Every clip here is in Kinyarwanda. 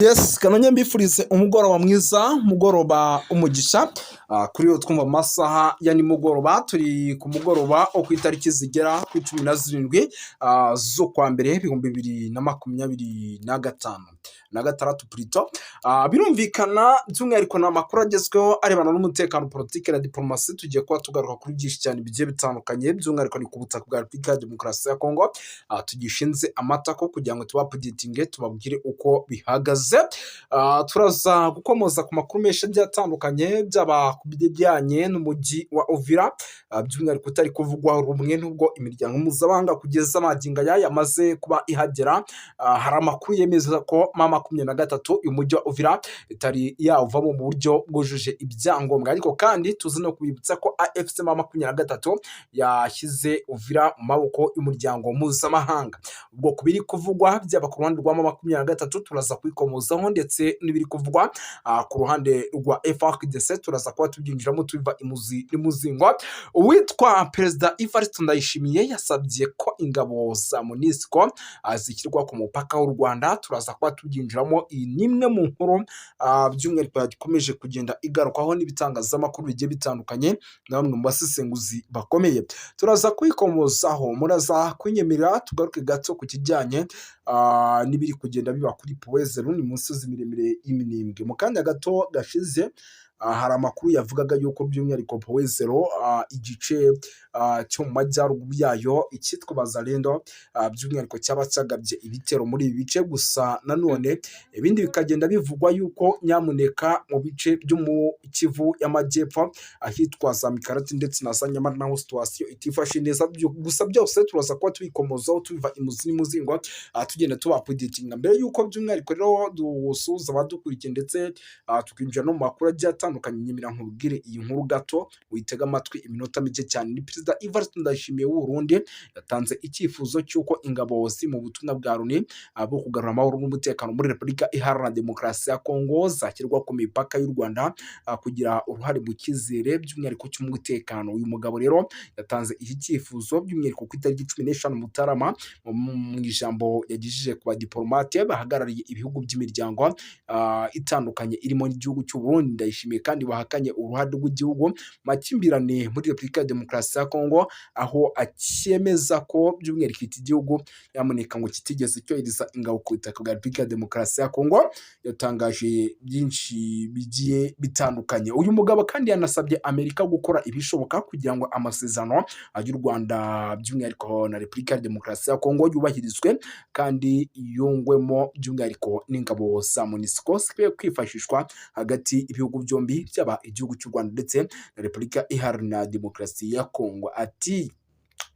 Yes, kanonye mbifurize umugoroba mwiza, umugoroba umugisha. Kuri yo twumva amasaha ya nimugoroba, turi ku mugoroba wo ku itariki zigera kuri 17 z'ukwa mbere 2025 na gatandatu purito. Birumvikana by'umwihariko ni amakuru agezweho arebana n'umutekano, politiki na diporomasi. Tugiye kuba tugaruka kuri byinshi cyane bigiye bitandukanye, by'umwihariko ni ku butaka bwa Repubulika ya Demokarasi ya Kongo tugishinze amatako kugira ngo tubaupdatinge, tubabwire uko bihagaze. Turaza gukomoza ku makuru menshi agiye atandukanye, byaba ku bijyanye n'umujyi wa Uvira, by'umwihariko utari kuvugwaho rumwe n'ubwo imiryango mpuzamahanga kugeza magingo aya yamaze kuba ihagera. Hari amakuru yemeza ko M23 uyu mujyi wa Uvira itari yawuvamo mu buryo bwujuje ibyangombwa, ariko kandi tuzi no kubibutsa ko AFC M23 yashyize Uvira mu maboko y'umuryango mpuzamahanga. Ubwo ku biri kuvugwa byaba ku ruhande rwa M23 turaza kubikomozaho, ndetse n'ibiri kuvugwa ku ruhande rwa FARDC turaza kuba tubyinjiramo tubiva imuzi n'imuzingo. Uwitwa Perezida Evariste Ndayishimiye yasabye ko ingabo za MONUSCO zishyirwa ku mupaka w'u Rwanda, turaza kuba tubyinjiramo. Iyi ni imwe mu nkuru by'umwihariko yakomeje kugenda igarukwaho n'ibitangazamakuru bigiye bitandukanye na bamwe mu basesenguzi bakomeye, turaza kuyikomozaho. Muraza kunyemerera tugaruke gato ku kijyanye n'ibiri kugenda biba kuri Point Zéro, ni mu misozi miremire y'Iminembwe. Mu kanya gato gashize hari amakuru yavugaga yuko by'umwihariko Point Zéro, igice cyo mu majyaruguru yayo, icyitwa Bazalendo, by'umwihariko cyaba cyagabye ibitero muri ibi bice. Gusa nanone ibindi bikagenda bivugwa yuko nyamuneka mu bice byo mu Kivu y'Amajyepfo, ahitwa za Mikarati ndetse na za Nyamata, naho situation itifashe neza. Gusa byose turaza kuba tubikomozaho tubiva imuzi n'imuzingo, tugenda tubaupdatinga. Mbere y'uko by'umwihariko rero dusuhuza abadukurikiye ndetse tukinjira no mu makuru agiye atandukanye, nyemera nkubwire iyi nkuru gato, witega amatwi iminota mike cyane. Ni Perezida Evariste Ndayishimiye w'u Burundi yatanze icyifuzo cy'uko ingabo ziri mu butumwa bwa Loni bwo kugarura amahoro n'umutekano muri Repubulika Iharanira Demokarasi ya Kongo zashyirwa ku mipaka y'u Rwanda kugira uruhare mu cyizere by'umwihariko cy'umutekano. Uyu mugabo rero yatanze iki cyifuzo by'umwihariko ku itariki 15 Mutarama, mu ijambo yagejeje ku badiporomate bahagarariye ibihugu by'imiryango itandukanye irimo n'igihugu cy'u Burundi. Ndayishimiye kandi bahakanye uruhare rw'igihugu mu makimbirane muri Repubulika ya Demokarasi ya Kongo, aho akemeza ko by'umwihariko iki gihugu nyamuneka ngo kitigeze cyohereza ingabo ku butaka bwa Repubulika ya Demokarasi ya Kongo. Yatangaje byinshi bigiye bitandukanye. Uyu mugabo kandi yanasabye Amerika gukora ibishoboka kugira ngo amasezerano y'u Rwanda by'umwihariko na Repubulika ya Demokarasi ya Kongo yubahirizwe kandi yungwemo by'umwihariko n'ingabo za MONUSCO zikwiye kwifashishwa hagati y'ibihugu byombi, byaba igihugu cy'u Rwanda ndetse na Repubulika Iharanira Demokarasi ya Kongo. Ati: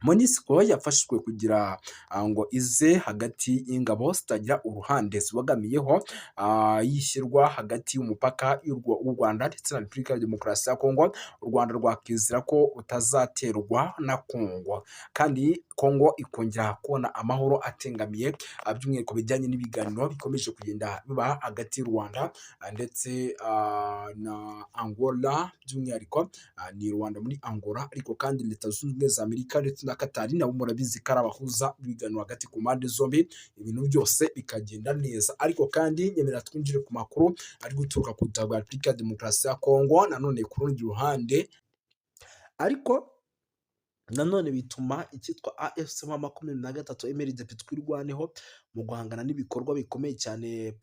"MONUSCO yafashijwe kugira ngo ize hagati y'ingabo zitagira uruhande zibogamiyeho, yishyirwa hagati y'umupaka w'u Rwanda ndetse na Repubulika ya Demokarasi ya Kongo, u Rwanda rwakizera ko rutazaterwa na Kongo, kandi Kongo ikongera kubona amahoro atengamiye, by'umwihariko bijyanye n'ibiganiro bikomeje kugenda biba hagati y'u Rwanda ndetse na Angola, by'umwihariko ni Rwanda muri Angola, ariko kandi Leta Zunze Ubumwe za Amerika ndetse na Qatar nabo murabizi ko ari abahuza ibiganiro hagati ku mpande zombi, ibintu byose bikagenda neza." Ariko kandi nyemera twinjire ku makuru ari guturuka ku butaka bwa Repubulika ya Demokarasi ya Kongo. Nanone ku rundi ruhande ariko nanone bituma icyitwa AFC M23 MRDP Twirwaneho mu guhangana n'ibikorwa bikomeye cyane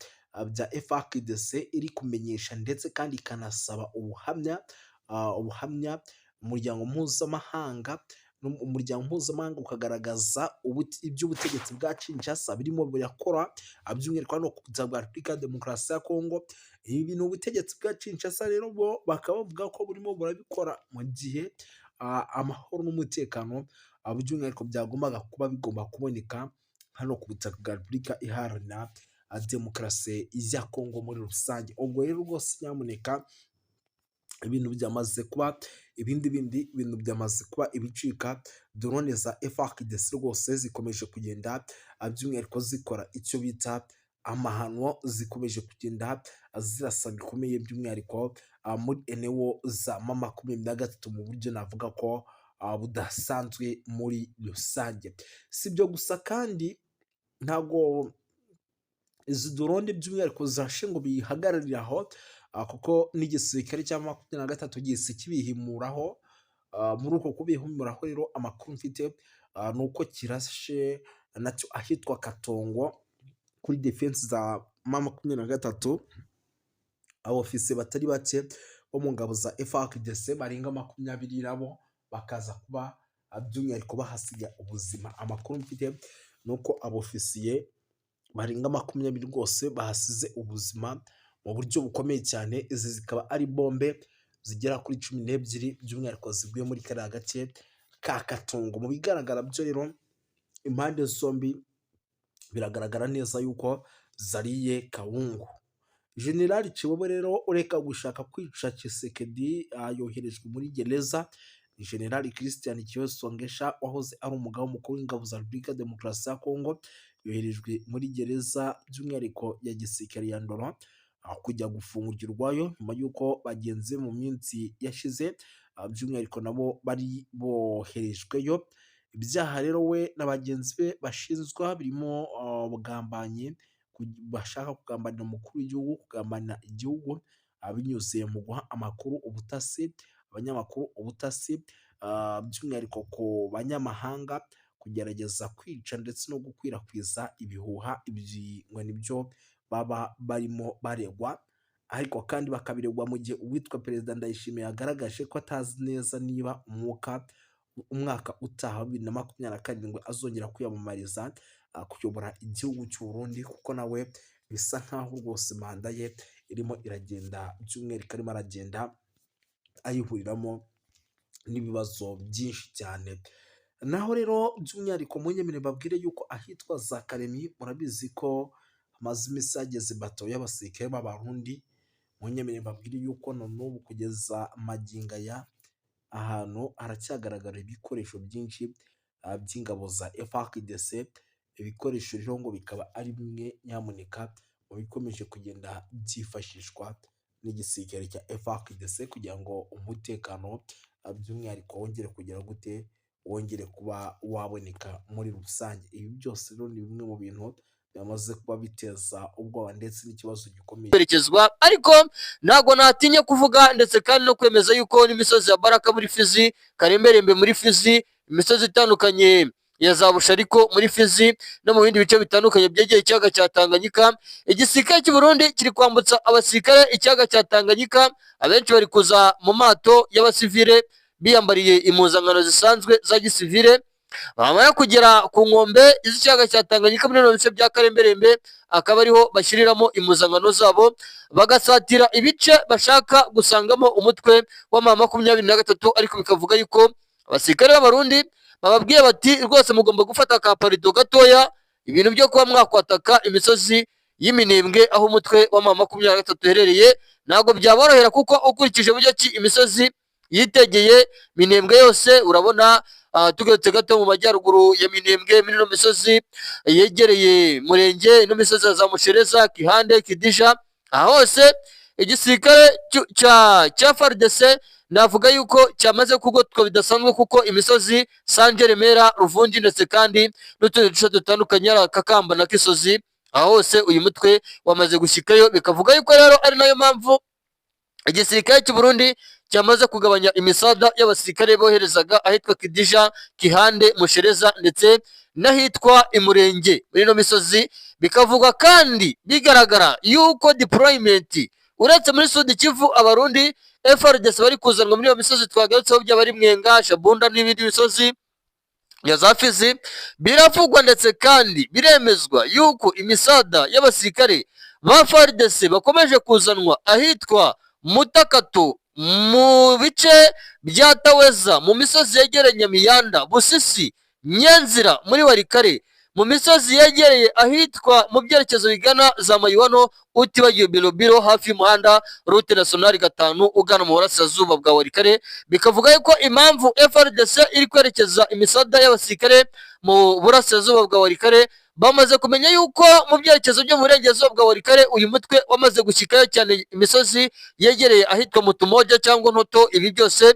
bya FARDC iri kumenyesha ndetse kandi ikanasaba ubuhamya umuryango mpuzamahanga ukagaragaza iby'ubutegetsi bwa Kinshasa birimo birakora, by'umwihariko hano ku butaka bwa Repubulika ya Demokarasi ya Kongo. Ibi bintu ubutegetsi bwa Kinshasa rero bo bakaba bavuga ko burimo burabikora mu gihe amahoro n'umutekano by'umwihariko byagombaga kuba bigomba kuboneka hano ku butaka bwa Repubulika Iharanira Demokarasi ya Kongo muri rusange. Ubwo rero rwose nyamuneka ibintu byamaze kuba ibindi bindi, ibintu byamaze kuba ibicika. Drone za FARDC rwose zikomeje kugenda by'umwihariko zikora icyo bita amahano, zikomeje kugenda zirasa bikomeye by'umwihariko muri eneo za M23 mu buryo navuga ko budasanzwe muri rusange. Si ibyo gusa kandi, ntabwo Izi drone by'umwihariko zashe ngo bihagararire aho, kuko n'igisirikare cya 23 gihise kibihimuraho. Muri uko kubihimuraho rero, amakuru mfite ni uko kirashe nacyo ahitwa Katongo kuri défense za M23, abofisiye batari bake bo mu ngabo za FARDC barenga 20 nabo bakaza kuba by'umwihariko bahasiga ubuzima. Amakuru mfite ni uko abofisiye barenga 20 rwose bahasize ubuzima mu buryo bukomeye cyane. Izi zikaba ari bombe zigera kuri 12 by'umwihariko ziguye muri kariya gace ka Katongo. Mu bigaragara byo rero, impande zombi biragaragara neza yuko zariye kawungu. General Tshibobo rero ureka gushaka kwica Tshisekedi yoherejwe muri gereza. Ni General Christian Kiyoso Ngesha wahoze ari umugaba mukuru w'ingabo za Repubulika ya Demokarasi ya Kongo, yoherejwe muri gereza by'umwihariko ya gisirikare ya Ndolo kujya gufungirwayo, nyuma y'uko bagenzi mu minsi yashize by'umwihariko nabo bari boherejweyo. Ibyaha rero we na bagenzi be bashinjwa birimo ubugambanyi, bashaka kugambanira umukuru w'igihugu, kugambanira igihugu binyuze mu guha amakuru ubutasi, abanyamakuru ubutasi, by'umwihariko ku banyamahanga, kugerageza kwica ndetse no gukwirakwiza ibihuha. Ibi ngo nibyo baba barimo baregwa, ariko kandi bakabiregwa mu gihe uwitwa Perezida Ndayishimiye yagaragaje ko atazi neza niba umwaka utaha wa 2027 azongera kwiyamamariza kuyobora igihugu cy'u Burundi, kuko nawe bisa nkaho rwose manda ye irimo iragenda, by'umwihariko arimo aragenda ayihuriramo n'ibibazo byinshi cyane. Naho rero by'umwihariko munyemerere mbabwire yuko ahitwa za Karemi, murabizi ko hamaze iminsi hageze bato y'abasirikare b'Abarundi. Munyemerere mbabwire yuko na n'ubu kugeza magingo aya ahantu haracyagaragara ibikoresho byinshi by'ingabo za FARDC. Ibikoresho rero ngo bikaba ari bimwe nyamuneka mu bikomeje kugenda byifashishwa n'igisirikare cya FARDC kugira ngo umutekano by'umwihariko wongere kugira gute, wongere kuba waboneka muri rusange. Ibi byose rero ni bimwe mu bintu byamaze kuba biteza ubwoba ndetse n'ikibazo gikomeye. Kwerekezwa, ariko ntabwo natinya kuvuga ndetse kandi no kwemeza yuko n'imisozi ya Baraka muri Fizi, Karemberembe muri Fizi, imisozi itandukanye ya za Bushariko muri Fizi no mu bindi bice bitandukanye byegereye ikiyaga cya Tanganyika, igisirikare cy'u Burundi kiri kwambutsa abasirikare ikiyaga cya Tanganyika. Abenshi bari kuza mu mato y'abasivile biyambariye impuzankano zisanzwe za gisivile, bamara kugera ku nkombe z'ikiyaga cya Tanganyika muri bino bice bya Karemberembe, akaba ariho bashyiriramo impuzankano zabo, bagasatira ibice bashaka gusangamo umutwe wa M23. Ariko bikavuga yuko abasirikare b'Abarundi bababwiye bati: "Rwose mugomba gufata ka parido gatoya, ibintu byo kuba mwakwataka imisozi y'Iminembwe aho umutwe wa M23 uherereye ntabwo byaborohera, kuko ukurikije uburyo ki imisozi yitegeye Minembwe yose, urabona tugarutse gato mu majyaruguru ya Minembwe, muri ino misozi yegereye Murenge, ino misozi ya za Mushereza, Kihande, Kidisha, aha hose igisirikare cya FARDC navuga yuko cyamaze kugotwa bidasanzwe, kuko imisozi Sanje, Remera, Ruvungi ndetse kandi n'utundi duce dutandukanye ari Kakamba na Kisozi, aho hose uyu mutwe wamaze gushyikayo. Bikavuga yuko rero ari nayo mpamvu igisirikare cy'u Burundi cyamaze kugabanya imisada y'abasirikare boherezaga ahitwa Kidija, Kihande, Mushereza ndetse n'ahitwa Imurenge muri ino misozi. Bikavugwa kandi bigaragara yuko deployment uretse muri Sud Kivu, Abarundi FARDC bari kuzanwa muri iyo misozi twagarutseho, byaba ari Mwenga, Shabunda n'ibindi misozi ya za Fizi, biravugwa ndetse kandi biremezwa yuko imisada y'abasirikare ba FARDC bakomeje kuzanwa ahitwa Mutakato, mu bice bya Taweza, mu misozi yegereye Nyamiyanda, Busisi, Nyenzira muri Walikale, mu misozi yegereye ahitwa mu byerekezo bigana za Mayiwano, utibagiwe Bilobilo hafi y'umuhanda route nationale 5 ugana mu burasirazuba bwa Walikale. Bikavuga yuko impamvu FARDC iri kwerekeza imisada y'abasirikare mu burasirazuba bwa Walikale, bamaze kumenya yuko mu byerekezo byo mu burengerazuba bwa Walikale uyu mutwe wamaze gushyikayo cyane, imisozi yegereye ahitwa Mutumoja cyangwa Ntoto. Ibi byose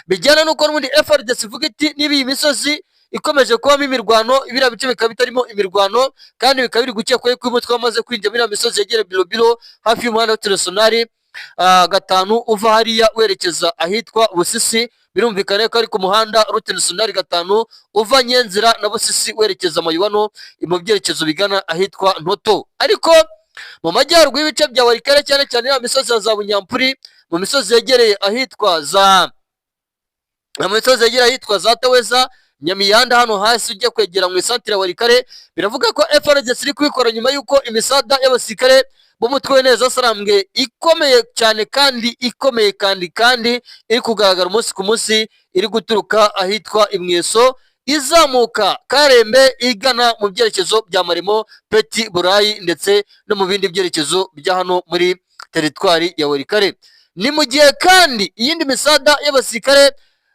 bijyana n'uko n'ubundi FARDC ivuga iti niba iyi misozi ikomeje kubamo imirwano, biriya bice bikaba bitarimo imirwano, kandi bikaba biri gukekwa yuko umutwe wamaze kwinjira muri iriya misozi yegereye Bilobilo, hafi y'umuhanda wa Teresonari 5 uva hariya werekeza ahitwa Busisi. Birumvikana ko ari ku muhanda route nationale 5 uva Nyenzira na Busisi werekeza Mayuwano, mu byerekezo bigana ahitwa Ntoto. Ariko mu majyaruguru y'ibice bya Walikale, cyane cyane ya misozi ya za Bunyampuri, mu misozi yegereye ahitwa za Taweza, Nyamiyanda, hano hasi ujya kwegera mu isantire ya Walikale, biravuga ko FARDC iri kubikora nyuma y'uko imisada y'abasirikare b'umutwe w'Inteko Sarambwe ikomeye cyane kandi ikomeye kandi iri kugaragara umunsi ku munsi, iri guturuka ahitwa Imweso, izamuka Karembe, igana mu byerekezo bya Maremo, Peti Burayi, ndetse no mu bindi byerekezo bya hano muri teritwari ya Walikale. Ni mu gihe kandi iyindi misada y'abasirikare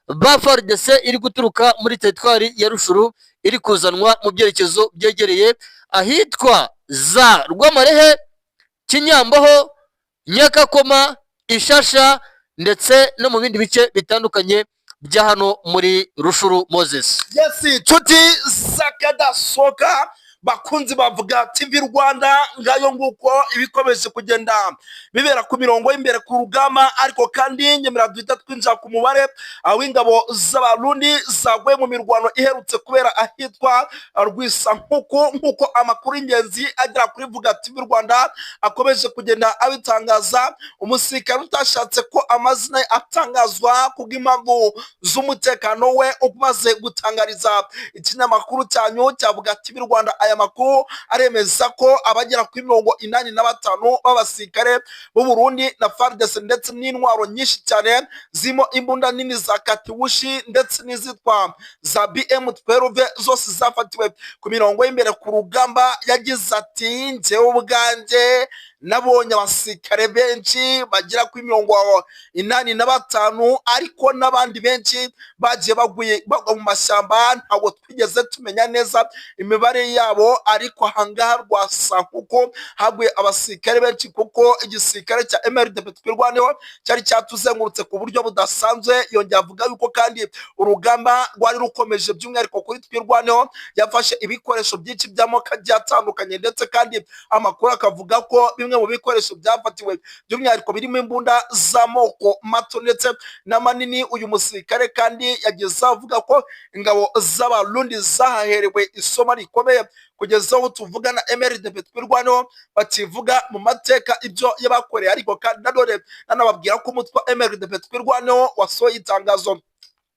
ba FARDC iri guturuka muri teritwari ya Rutshuru, iri kuzanwa mu byerekezo byegereye ahitwa za Rwamarehe, Kinyamboho, Nyakakoma, Ishasha, ndetse no mu bindi bice bitandukanye bya hano muri Rutshuru, Moses. Yes, inshuti z'akadasohoka, bakunzi bavuga TV Rwanda, ngayo nguko ibikomeje kugenda bibera ku mirongo y'imbere ku rugamba. Ariko kandi nyemera duhita twinjira ku mubare w'ingabo z'Abarundi zaguye mu mirwano iherutse kubera ahitwa Rwisankuku, nk'uko amakuru y'ingenzi agera kuri Vuga TV Rwanda akomeje kugenda abitangaza. Umusirikare utashatse ko amazina ye atangazwa kubw'impamvu z'umutekano we, umaze gutangariza ikinyamakuru cyanyu cya Vuga TV Rwanda aya makuru, aremeza ko abagera kuri 85 b'abasirikare b'u Burundi na FARDC, ndetse n'intwaro nyinshi cyane zirimo imbunda nini za Katyusha ndetse n'izitwa za BM 12, zose zafatiwe ku mirongo y'imbere ku rugamba. Yagize ati: "Njyewe ubwanjye nabonye abasirikare benshi bagera kuri 85, ariko n'abandi benshi bagiye baguye bagwa mu mashyamba, ntabwo twigeze tumenya neza imibare yabo. Ariko ahangaha Rwasa kuko haguye abasirikare benshi, kuko igisirikare cya MRDP Twirwaneho cyari cyatuzengurutse ku buryo budasanzwe." Yongera avuga yuko kandi urugamba rwari rukomeje, by'umwihariko kuri Twirwaneho yafashe ibikoresho byinshi by'amoko agiye atandukanye, ndetse kandi amakuru akavuga ko bimwe mu bikoresho byafatiwe by'umwihariko birimo imbunda z'amoko mato ndetse n'amanini. Uyu musirikare kandi yageze avuga ko ingabo z'Abarundi zahaherewe isomo rikomeye, kugeza aho tuvugana MRDP Twirwaneho bakivuga mu mateka ibyo yabakoreye. Ariko kandi nanone nanababwira ko umutwe wa MRDP Twirwaneho wasohoye itangazo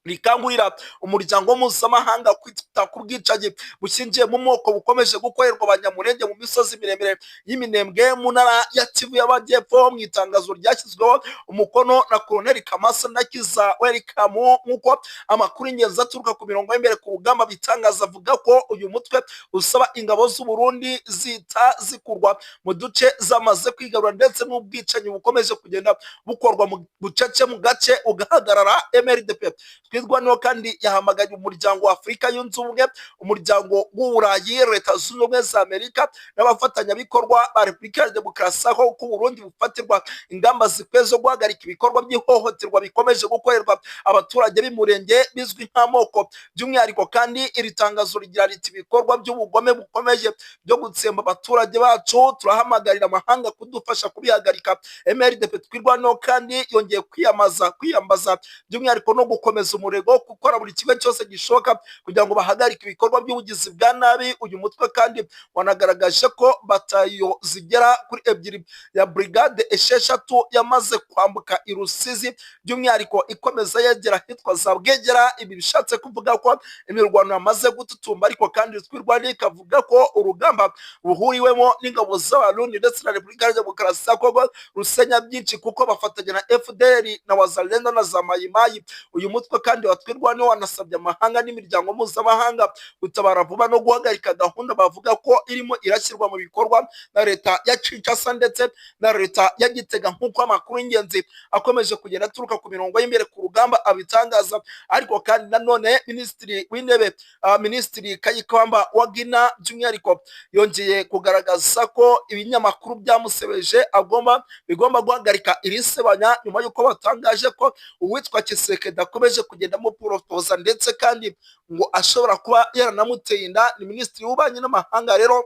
rikangurira umuryango mpuzamahanga kwita ku bwicanyi bushingiye mu moko bukomeje gukorerwa Abanyamurenge mu misozi miremire y'Iminembwe mu ntara ya Kivu y'Amajyepfo. Mu itangazo ryashyizweho umukono na Koloneli Kamasa Nakiza Welikamu, nk'uko amakuru y'ingenzi aturuka ku mirongo y'imbere ku rugamba bitangaza, avuga ko uyu mutwe usaba ingabo z'u Burundi zita zikurwa mu duce zamaze kwigarura, ndetse n'ubwicanyi bukomeje kugenda bukorwa mu bucece mu gace ugahagarara. MRDP Twirwaneho kandi yahamagaye Umuryango wa Afurika Yunze Ubumwe, Umuryango w'Uburayi, Leta Zunze Ubumwe za Amerika n'abafatanyabikorwa ba Repubulika ya Demokarasi aho ku Burundi bufatirwa ingamba zikwiye zo guhagarika ibikorwa by'ihohoterwa bikomeje gukorerwa abaturage b'Imurenge bizwi nk'amoko. By'umwihariko kandi iri tangazo rigira riti: "Ibikorwa by'ubugome bukomeje byo gutsemba abaturage bacu, turahamagarira amahanga kudufasha kubihagarika." MRDP Twirwaneho kandi yongeye kwiyambaza by'umwihariko no gukomeza umurego wo gukora buri kimwe cyose gishoboka kugira ngo bahagarike ibikorwa by'ubugizi bwa nabi. Uyu mutwe kandi wanagaragaje ko batayo zigera kuri 2 ya brigade 6 yamaze kwambuka i Rusizi, by'umwihariko ikomeza yegera ahitwa za Bwegera. Ibi bishatse kuvuga ko imirwano yamaze gututumba. Ariko kandi Twirwaneho ikavuga ko urugamba ruhuriwemo n'ingabo z'Abarundi ndetse na Repubulika ya Demokarasi ya Kongo rusenya byinshi, kuko bafatanya na FDLR na Wazalendo na za Mayimayi. Uyu mutwe kandi wa Twirwaneho wanasabye amahanga n'imiryango mpuzamahanga gutabara vuba no guhagarika gahunda bavuga ko irimo irashyirwa mu bikorwa na leta ya Kinshasa ndetse na leta ya Gitega, nk'uko amakuru y'ingenzi akomeje kugenda aturuka ku mirongo y'imbere ku rugamba abitangaza. Ariko kandi nanone Minisitiri w'Intebe, Minisitiri Kayikwamba Wagner, by'umwihariko yongeye kugaragaza ko ibinyamakuru byamusebeje agomba bigomba guhagarika iri sebanya, nyuma y'uko batangaje ko uwitwa Tshisekedi akomeje kugenda kugenda amuporopoza, ndetse kandi ngo ashobora kuba yaranamuteye inda. Ni minisitiri w'ububanyi n'amahanga rero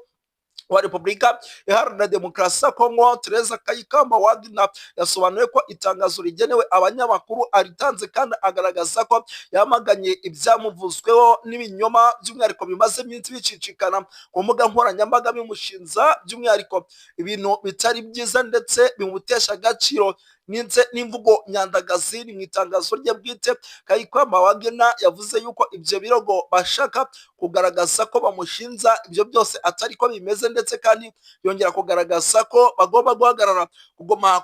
wa Repubulika Iharanira Demokarasi ya Kongo, Tereza Kayikamba Wagner, yasobanuye ko itangazo rigenewe abanyamakuru aritanze, kandi agaragaza ko yamaganye ibyamuvuzweho n'ibinyoma, by'umwihariko bimaze iminsi bicicikana ku mbuga nkoranyambaga bimushinza by'umwihariko ibintu bitari byiza ndetse bimutesha agaciro n'imvugo nyandagazi. Ni mu itangazo rye bwite, Kayikwamba Wagner yavuze yuko ibyo birego bashaka kugaragaza ko bamushinja ibyo byose atari ko bimeze, ndetse kandi yongera kugaragaza ko bagomba guhagarara kugoma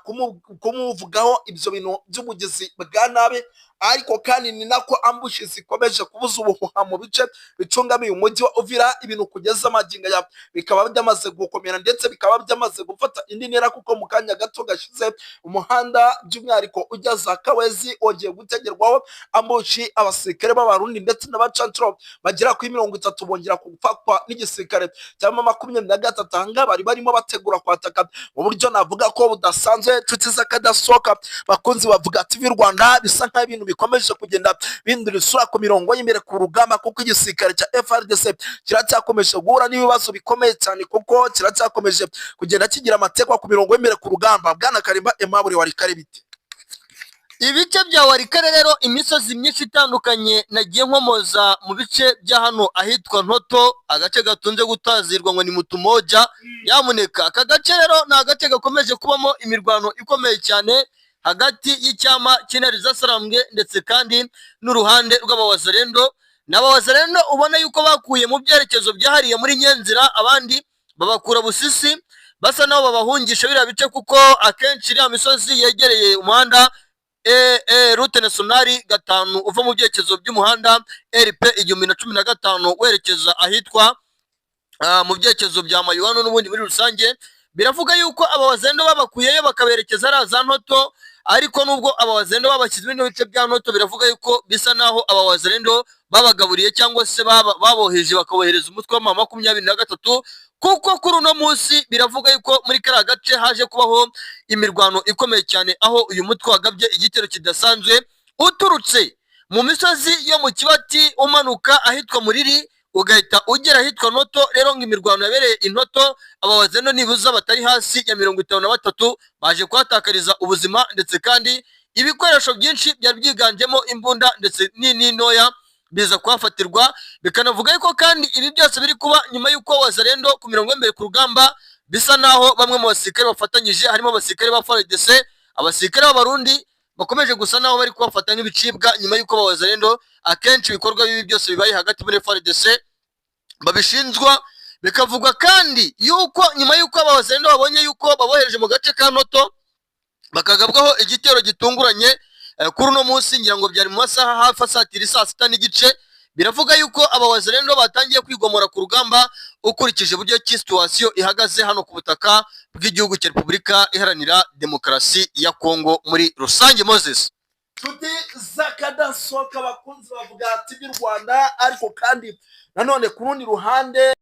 kumuvugaho ibyo bintu by'ubugizi bwa nabi. Ariko kandi ni nako ambush zikomeje kubuza ubuhuha mu bice bicungamiye umujyi wa Uvira. Ibintu kugeza amagingo aya bikaba byamaze gukomera, ndetse bikaba byamaze gufata indi ntera, kuko mu kanya gato gashize umuhanda by'umwihariko ujya za Kawezi wongeye gutegerwaho ambush. Abasirikare b'Abarundi ndetse n'abacancuro bagera kuri 30 bongera gufatwa n'igisirikare cya M23. Ahangaha bari barimo bategura kwataka mu buryo navuga ko budasanzwe. Inshuti z'akadasohoka, bakunzi bavuga TV Rwanda, bisa nk'aho ibintu bikomeje kugenda bihindura isura ku mirongo y'imbere ku rugamba, kuko igisirikare cya FARDC kiracyakomeje guhura n'ibibazo bikomeye cyane, kuko kiracyakomeje kugenda kigira amatekwa ku mirongo y'imbere ku rugamba. Bwana Karimba Aimable, wari kare bite? Ibice bya Warikare rero, imisozi myinshi itandukanye nagiye nkomoza mu bice bya hano ahitwa Ntoto, agace gatunze gutazirwa ngo ni Mutumoja. Nyamuneka, aka gace rero ni agace gakomeje kubamo imirwano ikomeye cyane hagati y'icyama cy'Intare zasarambwe ndetse kandi n'uruhande rw'Abawazarendo. N'Abawazarendo ubona yuko bakuye mu byerekezo byahariye muri Nyenzira, abandi babakura Busisi, basa naho babahungisha biriya bice, kuko akenshi iriya misozi yegereye umuhanda route nationale 5 uva mu byerekezo by'umuhanda RP 1015 werekeza ahitwa mu byerekezo bya Mayuwano n'ubundi muri rusange. Biravuga yuko Abawazendo babakuyeyo bakaberekeza ariya za Ntoto. Ariko nubwo Abawazendo babashyize muri bice bya Ntoto, biravuga yuko bisa naho Abawazendo babagaburiye cyangwa se baboheje bakabohereza umutwe wa M23, kuko kuri uno munsi biravuga yuko muri kariya gace haje kubaho imirwano ikomeye cyane, aho uyu mutwe wagabye igitero kidasanzwe uturutse mu misozi yo mu Kibati, umanuka ahitwa Muriri, ugahita ugera ahitwa Noto. Rero ngo imirwano yabereye Intoto, Abawazendo nibuza batari hasi ya 53 baje kuhatakariza ubuzima, ndetse kandi ibikoresho byinshi byari byiganjemo imbunda ndetse n'intoya biza kuhafatirwa. Bikanavuga yuko kandi ibi byose biri kuba nyuma y'uko Wazarendo ku mirongo y'imbere ku rugamba bisa naho bamwe mu basirikare bafatanyije, harimo abasirikare ba FARDC, abasirikare b'Abarundi, bakomeje gusa naho bari kubafata nk'ibicibwa, nyuma y'uko Abawazarendo akenshi ibikorwa bibi byose bibaye hagati muri FARDC babishinjwa. Bikavugwa kandi yuko nyuma y'uko Abawazarendo babonye yuko babohereje mu gace ka Noto, bakagabwaho igitero gitunguranye kuri uno munsi, ngira ngo byari mu masaha hafi asatira saa 6:30, biravuga yuko Abawazarendo batangiye kwigomora ku rugamba ukurikije uburyo ki situation ihagaze hano ku butaka bw'igihugu cya Repubulika Iharanira Demokarasi ya Kongo muri rusange. Moses. Nshuti z'akadasohoka, bakunzi bavuga TV Rwanda, ariko kandi nanone ku rundi ruhande